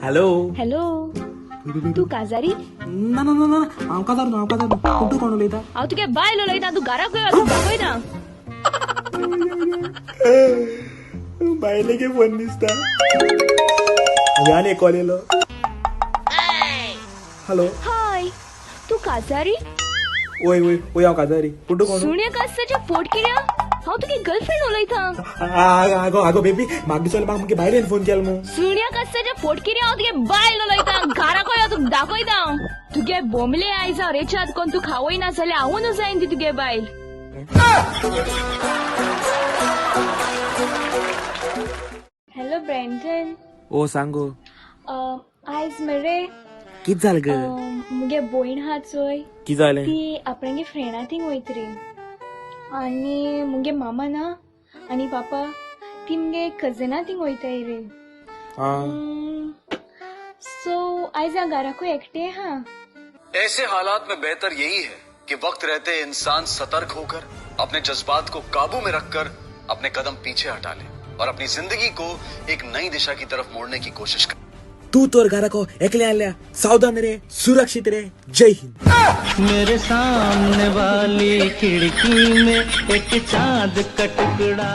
Hello hello, तू काजारी? ना ना ना ना, हांव काजार न्हू, हांव काजार न्हू. पूण तूं कोण उलयता? हांव तुगे बायल उलयता. तूं घराक यो, तूं दाखयता. बायलेगे फोन दिसता. आनी एक कॉल येयलो. हॅलो. हाय, तूं काजारी? वय वय वय, हांव काजारी, पूण तूं कोण? सुण्या कास्ताच्या फोट कित्या, हांव तुगे गर्लफ्रेंड उलयता. आगो आगो बेबी, म्हाका दिसोलें म्हाका मुगे बायलेन फोन केलो मू. सुण्या कास्ताच्या फोट कित्या, हांव तुगे बायल उलयता. घराक यो, तुका दाखयता हांव. तुगे बोंबले आयज हांव रेचाद कोण तूं खावयना जाल्यार हांव जायन ती तुगे बायल. Hello Brandon. ओ सांगो. आयज मरे कित जालें ग? मुगे भयण आहा चोय, कित जालें? ती आपणागे फ्रेंडा थिंग वयत रे आनी मुगे मामा ना आनी पापा ती मुगे कजना थिंग वयताय रे. आं. सो आयज हांव घराकूय एकटें आहा. ऐसे हालात में बेहतर यही है कि वक्त रहते इंसान सतर्क होकर, अपने जज्बात को काबू में रखकर अपने कदम पीछे हटा ले और अपनी जिंदगी को एक नई दिशा की तरफ मोड़ने की कोशिश करे. तूं तर घराको एकलें आसल्या, सावधान रे, सुरक्षीत रे. जय हिंद. मेरे सामने वाली खिड़की में एक चांद का टुकड़ा.